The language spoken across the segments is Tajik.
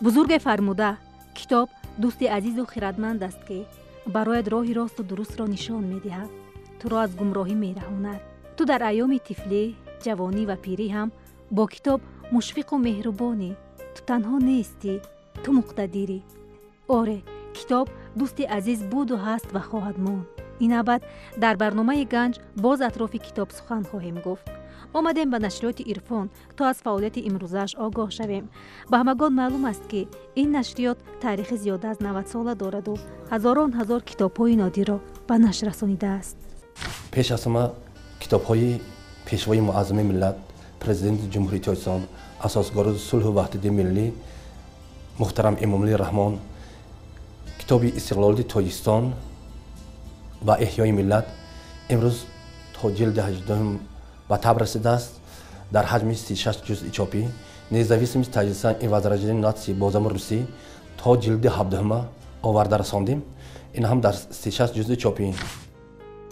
Бузурге фармуда: китоб дӯсти азизу хирадманд аст, ки барояд роҳи росту дурустро нишон медиҳад, туро аз гумроҳӣ мераҳонад. Ту дар айёми тифлӣ, ҷавонӣ ва пирӣ ҳам бо китоб мушфиқу меҳрубонӣ. Ту танҳо нестӣ, ту муқтадирӣ. Оре, китоб дӯсти азиз буду ҳаст ва хоҳад монд. Ин абад дар барномаи Ганҷ боз атрофи китоб сухан хоҳем гуфт. Омадем ба нашриёти Ирфон, то аз фаъолияти имрӯзааш огоҳ шавем. Ба ҳамагон маълум аст, ки ин нашриёт таърихи зиёда аз 90 сола дораду ҳазорон ҳазор китобҳои нодирро ба нашр расонидааст. Пеш аз ҳама, китобҳои Пешвои Муаззами миллат, Президенти Ҷумҳурии Тоҷикистон, Асосгузори сулҳу ваҳдати миллӣ муҳтарам Эмомалӣ Раҳмон, китоби «Истиқлолияти Тоҷикистон ва эҳёи миллат» имрӯз то ҷилди 18-ум ба таб расидааст дар ҳаҷми 36 ҷузъи чопӣ. «Независимость Таджикистана и возрождение нации» бо забони русӣ то ҷилди 17-ума оварда расондем, ин ҳам дар 36 ҷузъи чопӣ.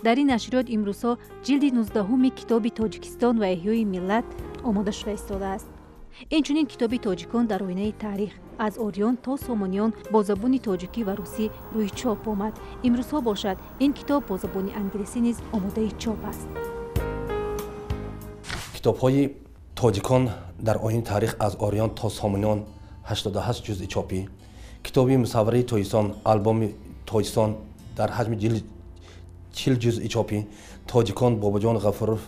Дар ин нашриёт имрӯзҳо ҷилди 19-уми китоби «Тоҷикистон ва эҳёи миллат» омода шуда истодааст. Инчунин китоби «Тоҷикон дар оинаи таърих: аз ориён то сомониён» бо забони тоҷикӣ ва русӣ рӯи чоп омад. Имрӯзҳо бошад, ин китоб бо забони англисӣ низ омодаи чоп аст. Китобҳои «Тоҷикон дар оини таърих: аз ориён то сомониён» 88 ҷузъи чопӣ, китоби «Мусаввараи Тоҷикистон», албоми Тоҷикистон дар ҳаҷми 40 ҷузъи чопӣ, «Тоҷикон», Бобоҷон Ғафуров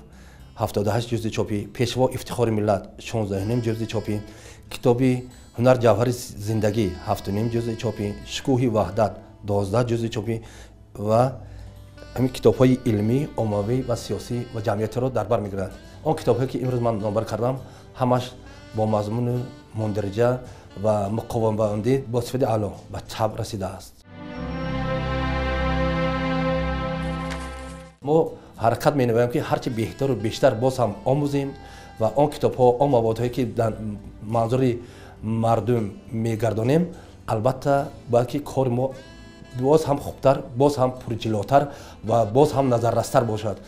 78 ҷузъи чопӣ, «Пешво — ифтихори миллат» 16,5 ҷузъи чопӣ, китоби «Ҳунар — ҷавҳари зиндагӣ» 7,5 ҷузъи чопӣ, «Шукӯҳи ваҳдат» 12 ҷузъи чопӣ ва ҳамин китобҳои илмӣ, оммавӣ ва сиёсӣ ва ҷамъиятиро дар бар мегирад. Он китобҳое, ки имрӯз ман номбар кардам, ҳамаш бо мазмуну мундариҷа ва муқовабандӣ бо сифати аъло ба таб расидааст. Мо ҳаракат менамоем, ки ҳарчи беҳтару бештар боз ҳам омӯзем ва он китобҳо, он маводҳое, ки дар манзури мардум мегардонем, албатта, бояд ки кори мо боз ҳам хубтар, боз ҳам пурҷилотар ва боз ҳам назаррастар бошад.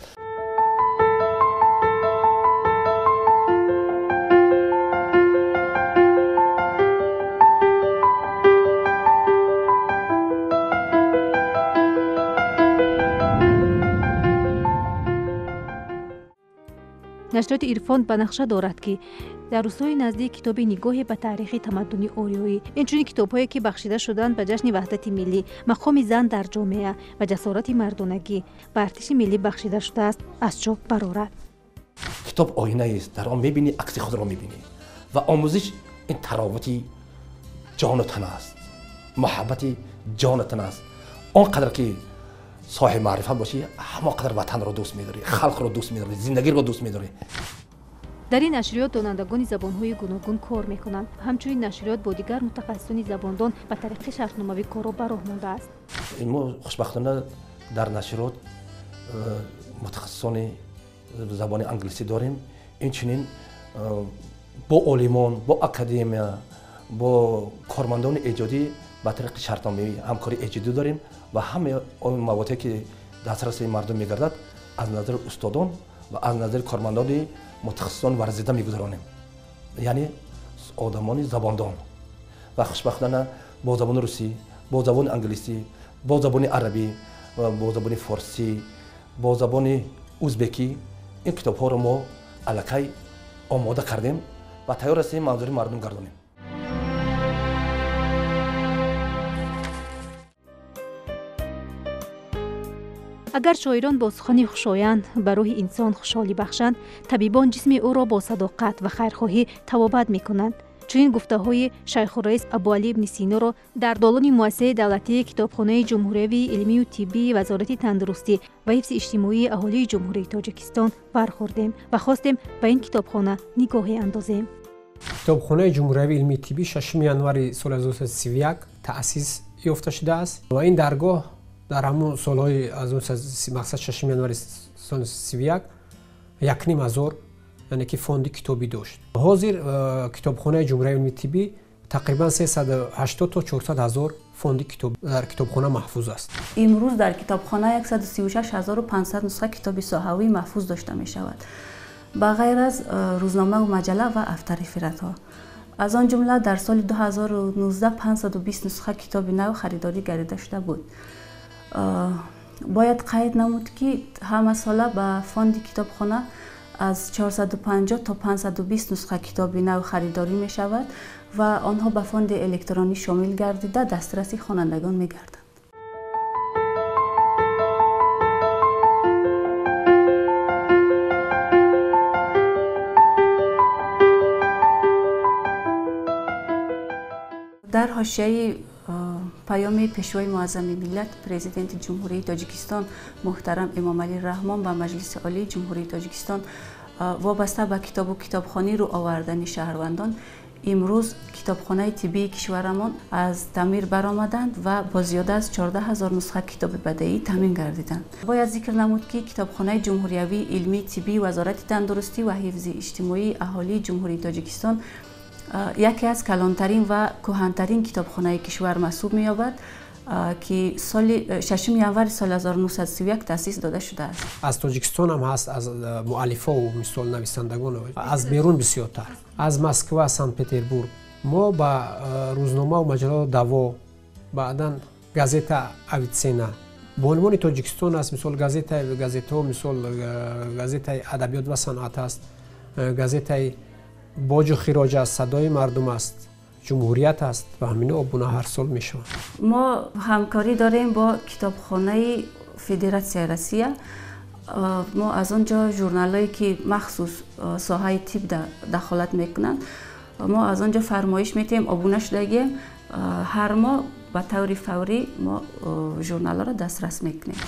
Нашриёти Ирфон ба нақша дорад, ки дар рӯзҳои наздик китоби «Нигоҳе ба таърихи тамаддуни ориёӣ», инчунин китобҳое, ки бахшида шуданд ба ҷашни ваҳдати миллӣ, мақоми зан дар ҷомеа ва ҷасорати мардонагӣ, ба артиши миллӣ бахшида шудааст, аз чоп барорад. Китоб оинаест, дар он мебинӣ, акси худро мебинӣ. Ва омӯзиш ин таровати ҷону тан аст, муҳаббати ҷону тан аст. Он қадар ки соҳиби маърифат бошӣ, ҳамон қадар ватанро дӯст медорӣ, халқро дӯст медорӣ, зиндагиро дӯст медорӣ. Дар ин нашриёт донандагони забонҳои гуногун кор мекунанд. Ҳамчунин нашриёт бо дигар мутахассисони забондон ба тариқи шартномавӣ корро ба роҳ мондааст. Мо хушбахтона дар нашриёт мутахассисони забони англисӣ дорем. Инчунин бо олимон, бо академия, бо кормандони эҷодӣ ба тариқи шартномавӣ ҳамкории эҷодӣ дорем ва ҳамаи он маводҳое, ки дастраси мардум мегардад, аз назари устодон ва аз назари кормандони мутахассисон варзида мегузаронем, яъне одамони забондон. Ва хушбахтона бо забони русӣ, бо забони англисӣ, бо забони арабӣ, бо забони форсӣ, бо забони узбекӣ ин китобҳоро мо аллакай омода кардем ва тайёр ҳастем манзури мардум гардонем. Агар шоирон бо сухани хушоянд ба рӯҳи инсон хушҳолӣ бахшанд, табибон ҷисми ӯро бо садоқат ва хайрхоҳӣ табобат мекунанд. Чунин гуфтаҳои шайхураис Абуалӣ ибни Синоро дар долони муассисаи давлатии Китобхонаи ҷумҳуриявии илмию тиббии Вазорати тандурустӣ ва ҳифзи иҷтимоии аҳолии Ҷумҳурии Тоҷикистон бархӯрдем ва хостем ба ин китобхона нигоҳе андозем. Китобхонаи ҷумҳуриявии илмии тиббӣ 6 январи соли 1931 таъсис ёфта шудааст ва ин даргоҳ дар ҳамон солҳои мақсад 6 январи соли 31 1500, яъне ки фонди китобӣ дошт. Ҳозир китобхонаи ҷумҳурияи илмии тиббӣ тақрибан 380 то 400 ҳазор фонди китоб дар китобхона маҳфуз аст. Имрӯз дар китобхона 136 500 нусха китоби соҳавӣ маҳфуз дошта мешавад, ба ғайр аз рӯзномаву маҷалла ва авторефератҳо. Аз он ҷумла дар соли 2019 520 нусха китоби нав харидорӣ гардида шуда буд. Бояд қайд намуд, ки ҳамасола ба фонди китобхона аз 450 то 520 нусха китоби нав харидорӣ мешавад ва онҳо ба фонди электронӣ шомил гардида дастраси хонандагон мегарданд. Дар ҳошияи паёми Пешвои Муаззами миллат, Президенти Ҷумҳурии Тоҷикистон муҳтарам Эмомалӣ Раҳмон ба Маҷлиси Олии Ҷумҳурии Тоҷикистон вобаста ба китобу китобхонӣ рӯ овардани шаҳрвандон, имрӯз китобхонаи тиббии кишварамон аз таъмир баромаданд ва бо зиёда аз 14 ҳазор нусха китоби бадеӣ таъмин гардиданд. Бояд зикр намуд, ки Китобхонаи ҷумҳуриявии илмии тиббии Вазорати тандурустӣ ва ҳифзи иҷтимоии аҳолии Ҷумҳурии Тоҷикистон яке аз калонтарин ва кӯҳантарин китобхонаи кишвар маҳсуб меёбад, ки соли 6 январи соли 1931 таъсис дода шудааст. Аз Тоҷикистон ҳам ҳаст, аз муаллифову мисол нависандагон, аз берун бисёртар, аз Москва, Санкт Петербург. Мо ба рӯзномаву маҷаллаҳо Даво, баъдан газета Авитсена бо унвони Тоҷикистон аст. Мисол газетаҳо, мисол газетаи Адабиёт ва санъат аст, газетаи Боҷу хироҷ аст, Садои мардум аст, Ҷумҳурият аст ва ҳамино обуна ҳар сол мешаванд. Мо ҳамкорӣ дорем бо китобхонаи Федератсияи Россия. Мо аз он ҷо журналҳое, ки махсус соҳаи тиб дахолат мекунанд, мо аз он ҷо фармоиш метиҳем, обуна шудагием. Ҳар моҳ ба таври фаврӣ мо журналҳоро дастрас мекунем.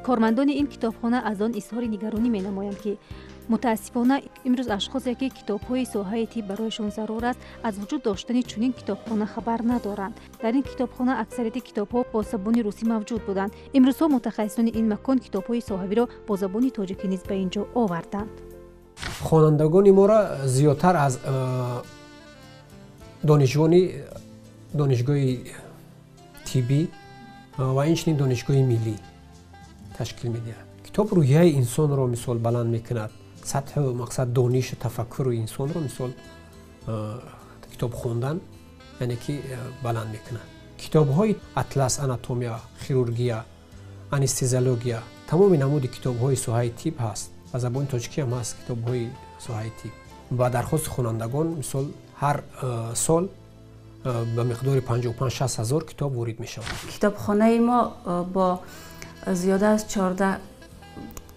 Кормандони ин китобхона аз он изҳори нигаронӣ менамоянд, ки мутаассифона имрӯз ашхосе, ки китобҳои соҳаи тиб барояшон зарур аст, аз вуҷуд доштани чунин китобхона хабар надоранд. Дар ин китобхона аксарияти китобҳо бо забони русӣ мавҷуд буданд. Имрӯзҳо мутахассисони ин макон китобҳои соҳавиро бо забони тоҷикӣ низ ба ин ҷо оварданд. Хонандагони моро зиёдтар аз донишҷӯёни донишгоҳи тиббӣ ва инчунин донишгоҳи миллӣ ташкил медиҳад. Китоб рӯҳияи инсонро мисол баланд мекунад, сатҳу мақсад донишу тафаккуру инсонро мисол китоб хондан, яъне ки баланд мекунад. Китобҳои атлас анатомия, хирургия, анестезиология, тамоми намуди китобҳои соҳаи тиб ҳаст. Ба забони тоҷикӣ ҳам ҳаст китобҳои соҳаи тиб. Ба дархости хонандагон мисол ҳар сол ба миқдори 55-60 ҳазор китоб ворид мешавад. Китобхонаи мо бо зиёда аз 14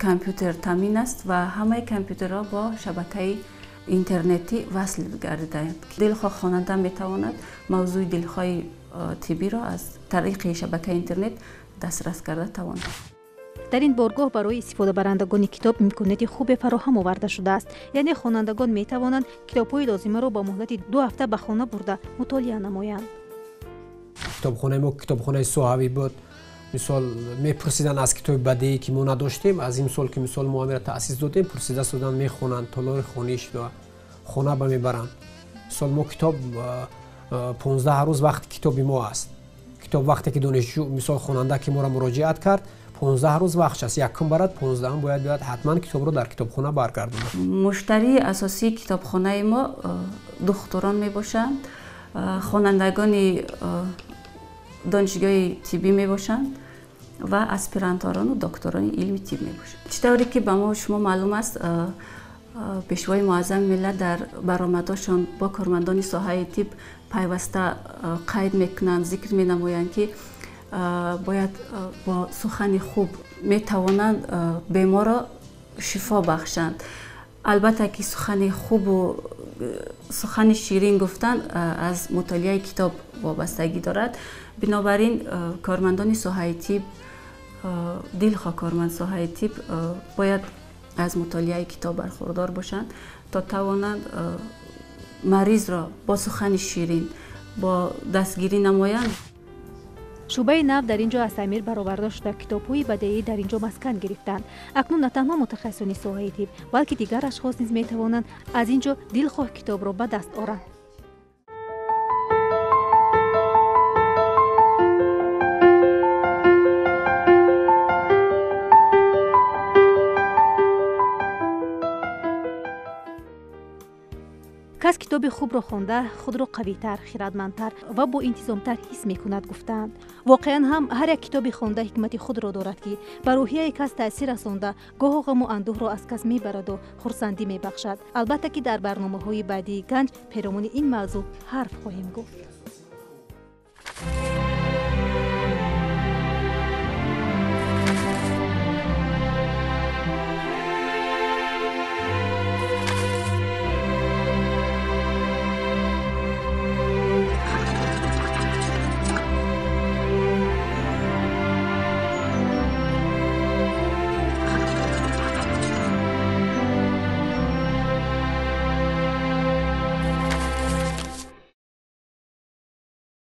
компютер таъмин аст ва ҳамаи компютерҳо бо шабакаи интернетӣ васл гардидаанд. Дилхоҳ хонанда метавонад мавзӯи дилхоҳи тиббиро аз тариқи шабакаи интернет дастрас карда тавонад. Дар ин боргоҳ барои истифодабарандагони китоб имконияти хубе фароҳам оварда шудааст. Яъне хонандагон метавонанд китобҳои лозимаро ба муҳлати 2 ҳафта ба хона бурда мутолиа намоянд. Китобхонаи мо китобхонаи соҳавӣ буд. Мисол мепурсиданд аз китоби бадеӣ, ки мо надоштем. Аз ин сол, ки мисол мо амира таъсис додем, пурсида шуданд, мехонанд, толори хониш ва хона ба мебаранд. Мисол мо китоб 15 рӯз вақти китоби мо аст. Китоб вақте ки донишҷӯ, мисол хонанда ки моро муроҷиат кард, 15 рӯз вақт аст. Якум барад, 15-ум бояд биёяд, ҳатман китобро дар китобхона баргардонад. Муштарии асосии китобхонаи мо духтурон мебошанд, хонандагони донишгоҳи тиббӣ мебошанд ва аспиранторону докторони илми тиб мебошанд. Чӣ тавре ки ба мо шумо маълум аст, Пешвои Муаззами миллат дар баромадҳошон бо кормандони соҳаи тиб пайваста қайд мекунанд, зикр менамоянд, ки бояд бо сухани хуб метавонанд беморро шифо бахшанд. Албатта ки сухани хубу сухани ширин гуфтан аз мутолиаи китоб вобастагӣ дорад. Бинобар ин кормандони соҳаи тиб, дилхоҳ корманд соҳаи тиб бояд аз мутолиаи китоб бархурдор бошанд, то тавонанд маризро бо сухани ширин, бо дастгирӣ намоянд. Шӯъбаи нав дар ин ҷо аз таъмир бароварда шуда, китобҳои бадеӣ дар ин ҷо маскан гирифтанд. Акнун на танҳо мутахассисони соҳаи тиб, балки дигар ашхос низ метавонанд аз ин ҷо дилхоҳ китобро ба даст оранд. Кас Китоби хубро хонда худро қавитар, хирадмандтар ва боинтизомтар ҳис мекунад, гуфтаанд. Воқеан ҳам, ҳар як китоби хонда ҳикмати худро дорад, ки ба рӯҳияи кас таъсир расонда, гоҳу ғаму андӯҳро аз кас мебараду хурсандӣ мебахшад. Албатта, ки дар барномаҳои баъдии Ганҷ перомуни ин мавзӯъ ҳарф хоҳем гуфт.